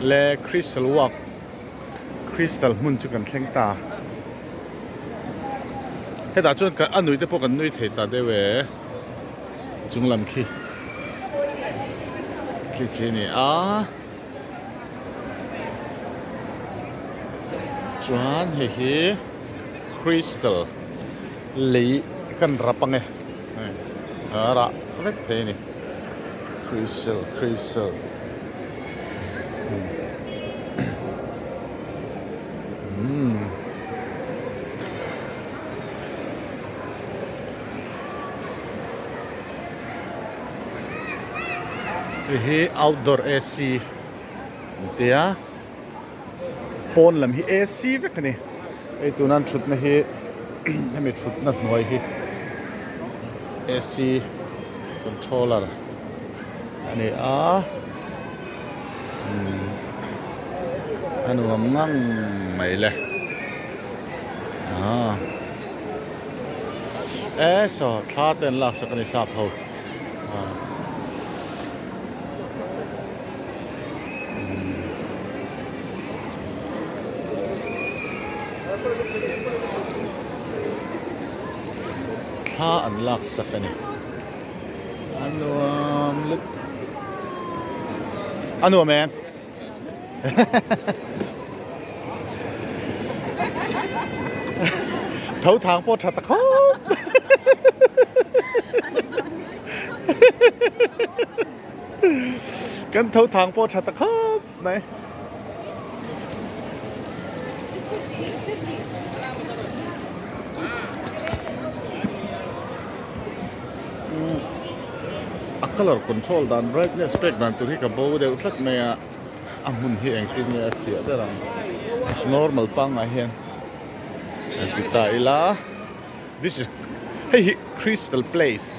Le Crystal Walk Crystal hmun chu kan thleng ta. Hetah chuan a nui te pawh kan nui thei ta deuh e. Chung lam khi khi khi a ni a. Chuan hei hi Crystal lei kan rap ang e. A rah vek thei a ni. Crystal Crystal umm Hei hi outdoor AC an ti a pawn lam hi AC vek a ni hei tuna an thutna hi hemi thutna hnuai hi AC controller a ni a umm a nuam ngang mai le aaa e saw thla te an laksak a ni sap ho aaa. Thla an lak sak a ni. A nuam lut. A nuam em? Tho thang pawh tha ta khawp. Kan tho thang pawh tha ta khawp mai. A colour control dan brightness pek dan tur hi ka bo deuh tlat mai a a hmun hi engtin nge a fiah ber ang normal pangngai hian an ti ta ila this is hei hi crystal place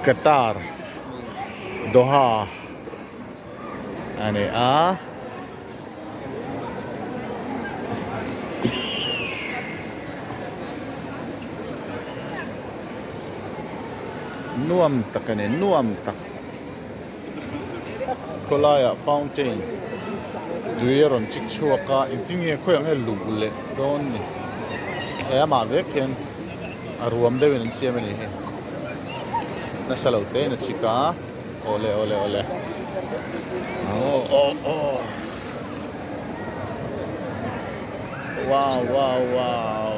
Qatar Doha a ni a. Nuam tak a ni, nuam tak. Khawlaiah fountain tui a rawn chik chhuak a, engtin nge khawiah nge luh leh dawn ni? He amah vek hian a ruam deuhin an siam a ni hi. Nasa lo te in a chik a, awle awle awle aw aw aw wow wow wow.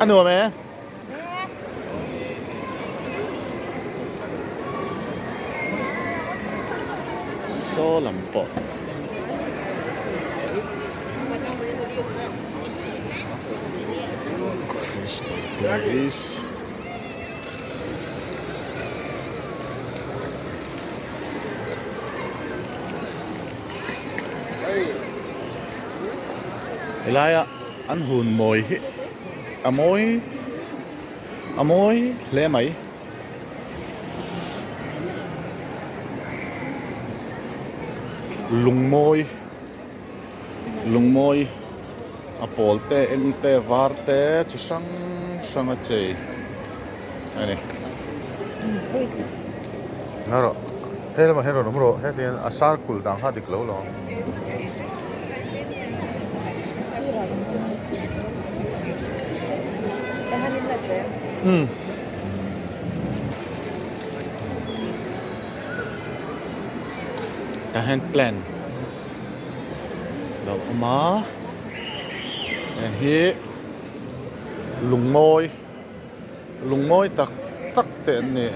A nuam e. Saw lam pawh. Place. Helaia an hun mawi hi a mawi a mawi hle mai. Lungmawi lungmawi a pawl te eng te var te chi hrang hrang a chei a ni. Ngarawh he lamah hian rawn awm rawh heti hian a sar kulh dan kha a dik lo lo ang. Umm. Tah hian plant lo awm a heng hi lungmawi lungmawi tak tak te an ni.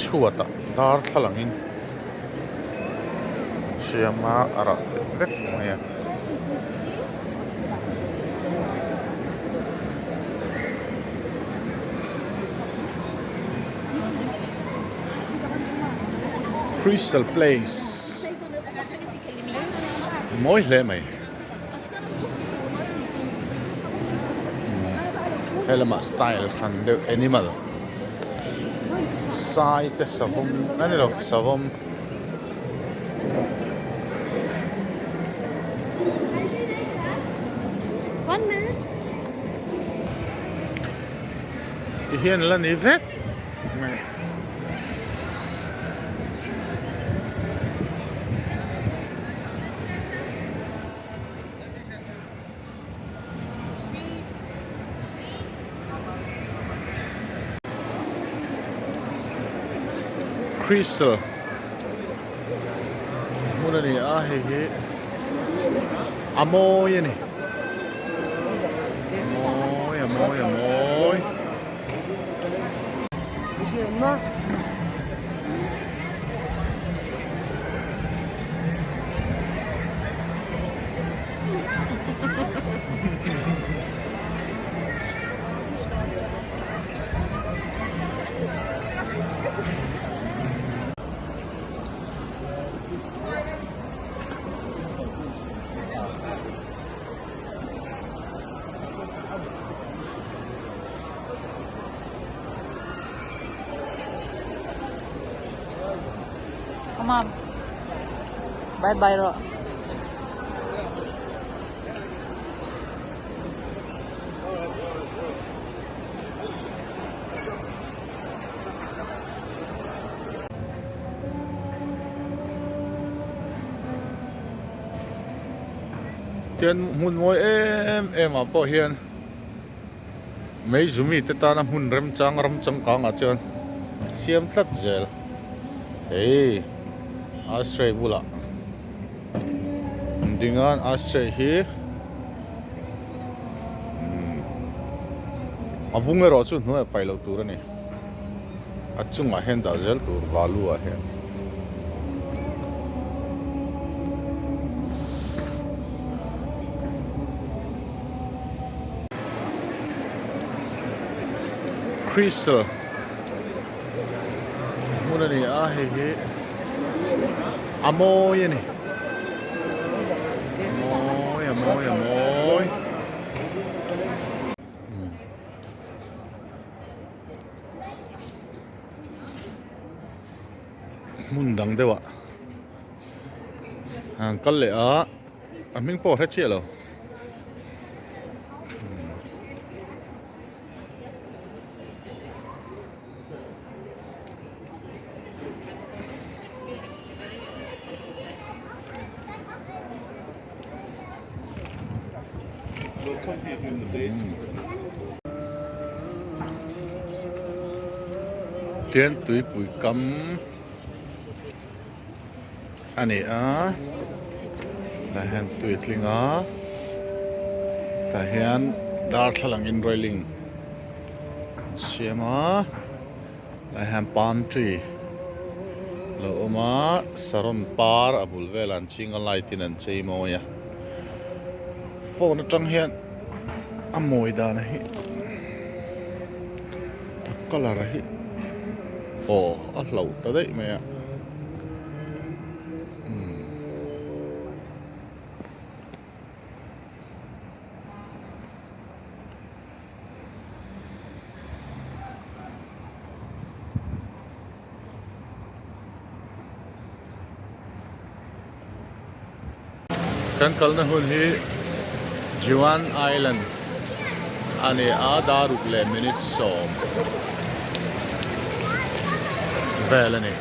Chhuatah darthlalang in siam a a rah theih vek mai a. Crystal Place mawi hle mai. He lamah style hran deuh animal sai te savawm a ni lo savawm. Ti hian la ni vek mai. Crystal hmun a ni a hei hi a mawi a ni a mawi a mawi a mawi. Come on. Bye bye rawh. Tian hmun mawi em em ah pawh hian Meizu mite tana hmun remchang ram changkangah chuan siam tlat zel. Hei Ashray bulah ding a Ashray hi a bung erawh chu hnuaiah paih loh tur a ni. A chungah hian dah zel tur balu ah hian. Crystal hmun a ni a hei hi a mawi a ni a mawi a mawi a mawi. Hmun dang deuh ah an kal leh a a hming pawh a hre chiah lo. Tian tuipui kam a ni a tah hian tui a tling a tah hian darthlalang in railing an siam a tah hian palm tree a lo awm a saron par a bul velah an ching a light in an chei mawi a phone atang hian a mawi dan hi a colour hi aw a hloh ta daih mai a. Kan kalna hun hi Juan Island a ni a, daruk leh minute sawm vel a ni.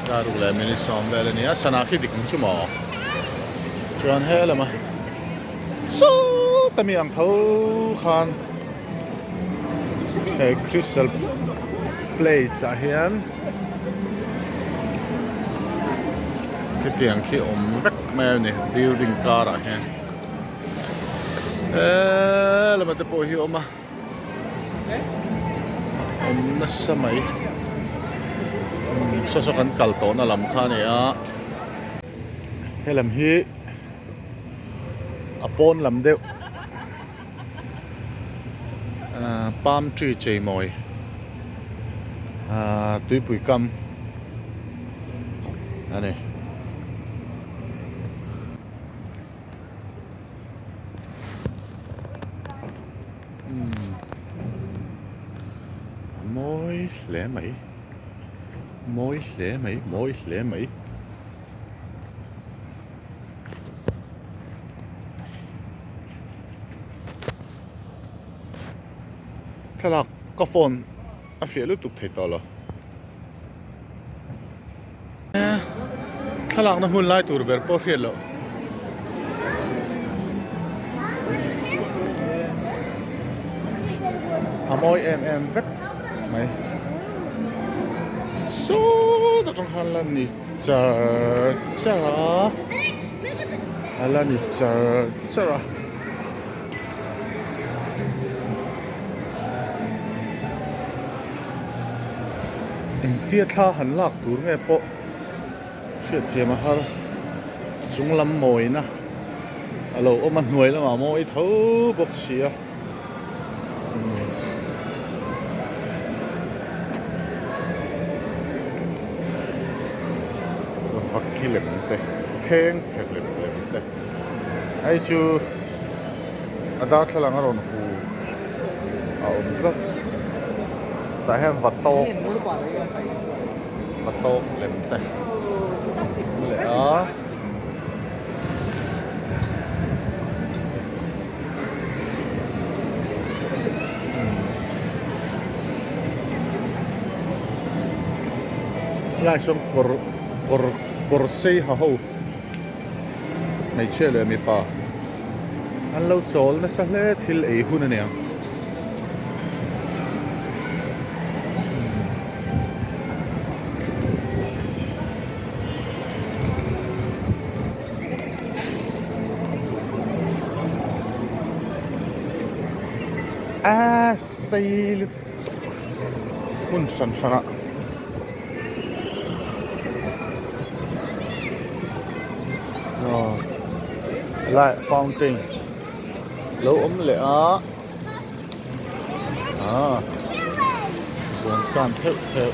Daruk leh minute sawm vel a ni a, sana khi dik ang chu maw? Chuan he lama sawta mi ang tho khan he Crystal Place ah hian khitiang khi awm vek mai a ni building kar ah hian he lama te pawh hi a awm a. Awm nasa mai. Saw saw kan kal tawhna lam kha a ni a, helam hi a pawn lam deuh ahh palm tree cheimawi ahh tuipui kam a ni. A mawi hle mai mawi hle mai mawi hle mai. Thlalak ka phone a fiah lutuk thei tawh lo. Thlalakna hmun lai tur ber pawh hriat loh. A mawi em em vek mai. Sawt atang khan la ni char char a. A la ni char char a. Engtia thla han lak tur nge pawh hriatthiam a har chung lam mawina a lo awm a hnuai lamah mawi tho bawk si a. Vaki lem te kheng phe lem lem te hei chu a darthlalang a rawn hu a awm tlat tah hian va tawk va tawk lem te awm leh a. Helai sawn kawr kawr kawr sei ha ho hmeichhia leh mipa an lo chawl nasa hle thil ei hun a nia. A sei lutuk hmun hran hran ah aw helai fountain lo awm leh a ah chuan kan theuh theuh.